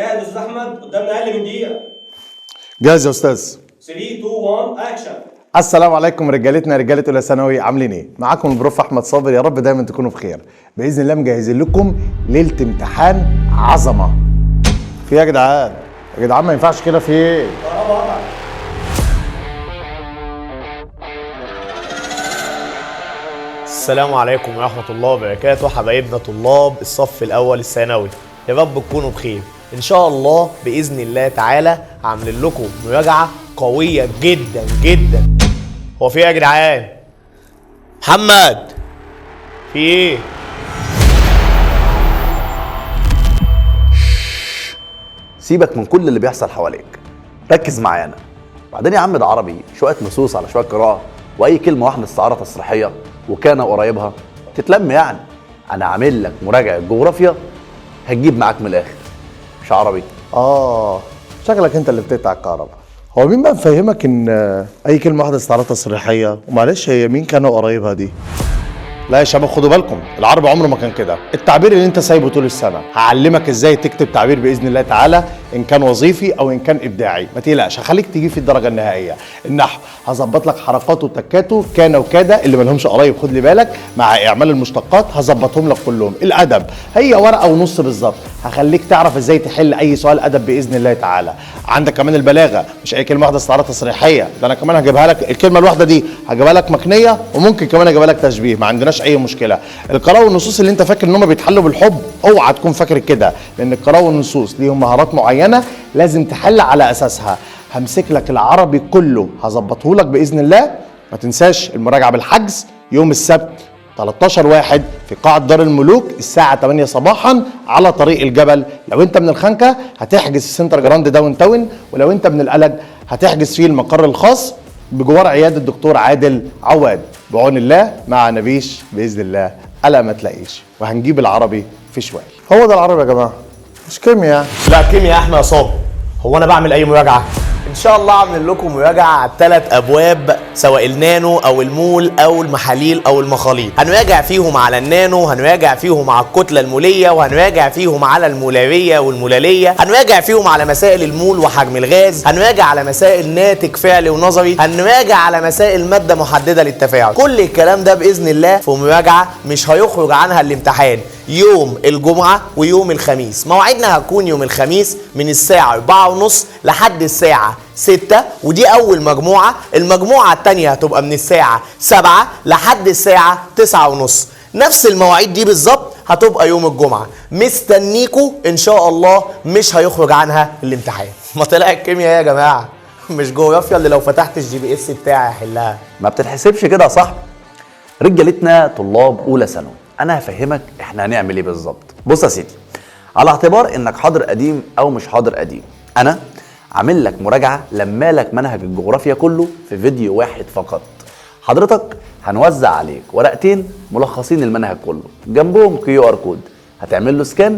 جاهز يا استاذ احمد؟ قدامنا اقل من دقيقه. جاهز يا استاذ. 3 2 1 اكشن. السلام عليكم رجالتنا، رجاله اولى ثانوي، عاملين ايه؟ معاكم ال prof احمد صابر. يا رب دايما تكونوا بخير باذن الله. مجهزين لكم ليلة امتحان عظمه. في ايه يا جدعان؟ يا جدعان ما ينفعش كده، في ايه؟ كهرباء قطع. السلام عليكم ورحمة الله وبركاته حبايبنا طلاب الصف الأول الثانوي، يا رب تكونوا بخير إن شاء الله. بإذن الله تعالى عاملين لكم مراجعة قوية جدا جدا. هو في إيه يا جدعان؟ محمد في إيه؟ سيبك من كل اللي بيحصل حواليك، ركز معانا. بعدين يا عم ده عربي، شوية نصوص على شوية قراءة، واي كلمة واحدة استعارة تصريحيه وكان قرايبها تتلم. يعني انا عامل لك مراجعه جغرافيا هتجيب معاك من الاخر، مش عربي. شكلك انت اللي بتقطع الكهرباء. هو مين بقى مفهمك ان اي كلمة واحدة استعارة تصريحيه؟ ومعلش هي مين كانوا قرايبها دي؟ لا يا شباب خدوا بالكم، العربي عمره ما كان كده. التعبير اللي انت سايبه طول السنة هعلمك ازاي تكتب تعبير باذن الله تعالى، ان كان وظيفي او ان كان ابداعي. ما تقلقش هخليك تجيب في الدرجة النهائية. النحو هظبط لك حركاته وتكاته، كان وكاد اللي ما لهمش قرايب خد لي بالك، مع اعمال المشتقات هظبطهم لك كلهم. الادب هي ورقة ونص بالظبط، هخليك تعرف ازاي تحل اي سؤال ادب باذن الله تعالى. عندك كمان البلاغة، مش اي كلمة واحدة استعارة تصريحيه، ده انا كمان هجيبها لك الكلمة الواحدة دي هجيبها لك مكنيه، وممكن كمان اجيبها لك تشبيه، ما عندناش اي مشكلة. القراءة والنصوص اللي انت فاكر ان هم بيتحلوا بالحب، اوعى تكون فاكر كده، لان القراءة والنصوص ليهم مهارات معينة لازم تحل على اساسها. همسك لك العربي كله هظبطه لك باذن الله. ما تنساش المراجعة بالحجز يوم السبت 13/1 في قاعة دار الملوك الساعة 8 صباحا على طريق الجبل. لو انت من الخنكة هتحجز في سنتر جراند داون تاون، ولو انت من القلق هتحجز في المقر الخاص بجوار عيادة الدكتور عادل عواد. بعون الله مع نبيش بإذن الله ألا ما تلاقيش، وهنجيب العربي في شوال. هو ده العربي يا جماعة، مش كيمياء. لا كيمياء يا احمد يا صابر. هو انا بعمل اي مراجعه؟ ان شاء الله عامل لكم مراجعه على الثلاث ابواب، سواء النانو او المول او المحاليل او المخاليط. هنراجع فيهم على النانو، هنراجع فيهم على الكتلة الموليه، وهنراجع فيهم على المولاريه والمولاليه، هنراجع فيهم على مسائل المول وحجم الغاز، هنراجع على مسائل ناتج فعلي ونظري، هنراجع على مسائل مادة محددة للتفاعل. كل الكلام ده باذن الله في مراجعه مش هيخرج عنها الامتحان يوم الجمعة ويوم الخميس. موعدنا هتكون يوم الخميس من الساعة 4:30 لحد الساعة 6، ودي أول مجموعة. المجموعة التانية هتبقى من الساعة 7 لحد الساعة 9:30. نفس المواعيد دي بالظبط هتبقى يوم الجمعة. مستنيكوا إن شاء الله، مش هيخرج عنها الامتحان. ما طلع الكيمياء يا جماعة، مش جغرافيا اللي لو فتحت ال GPS بتاعي هحلها. ما بتتحسبش كده يا صاحبي. رجالتنا طلاب اولى ثانوي، انا هفهمك احنا هنعمل ايه بالظبط. بص يا سيدي، على اعتبار انك حاضر قديم او مش حاضر قديم، انا عامل لك مراجعه لما لك منهج الجغرافيا كله في فيديو واحد فقط. حضرتك هنوزع عليك ورقتين ملخصين المنهج كله، جنبهم QR code، هتعمل له scan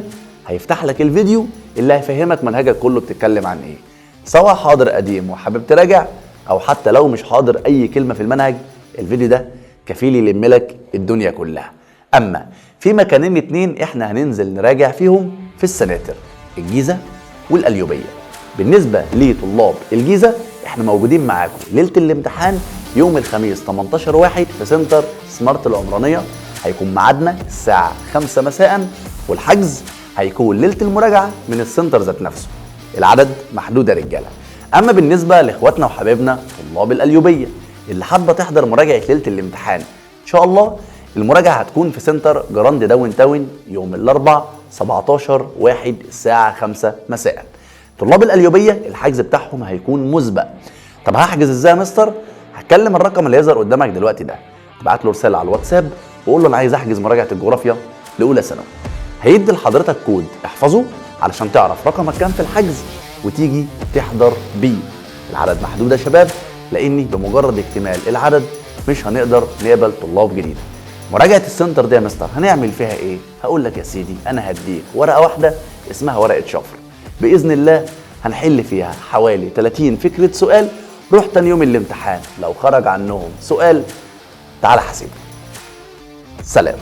هيفتح لك الفيديو اللي هيفهمك منهجك كله بتتكلم عن ايه، سواء حاضر قديم وحابب تراجع او حتى لو مش حاضر اي كلمة في المنهج، الفيديو ده كفيل يلم لك الدنيا كلها. اما في مكانين اتنين احنا هننزل نراجع فيهم في السناتر، الجيزة والقليوبيه. بالنسبة لطلاب الجيزة احنا موجودين معاكم ليلة الامتحان يوم الخميس 18/1 في سنتر سمارت العمرانية، هيكون ميعادنا الساعة 5 مساء، والحجز هيكون ليلة المراجعة من السنتر ذات نفسه. العدد محدود يا رجاله. اما بالنسبة لاخواتنا وحبايبنا طلاب القليوبيه اللي حابة تحضر مراجعه ليلة الامتحان، ان شاء الله المراجعة هتكون في سنتر جراند داون تاون يوم الاربعاء 17/1 الساعة 5 مساء. طلاب القليوبيه الحجز بتاعهم هيكون مسبق. طب هحجز ازاي يا مستر؟ هتكلم الرقم اللي يظهر قدامك دلوقتي ده، تبعت له رسالة على الواتساب وقول له انا عايز احجز مراجعه الجغرافيا لاولى ثانوي. هيدي لحضرتك كود احفظه علشان تعرف رقمك كام في الحجز وتيجي تحضر بيه. العدد محدود يا شباب، لاني بمجرد اكتمال العدد مش هنقدر نقبل طلاب جديدة. مراجعه السنتر دي يا مستر هنعمل فيها ايه؟ هقول لك يا سيدي، انا هديك ورقة واحدة اسمها ورقة شفر، باذن الله هنحل فيها حوالي 30 فكرة سؤال. روح تاني يوم الامتحان لو خرج عنهم سؤال تعالى حاسبه. سلام.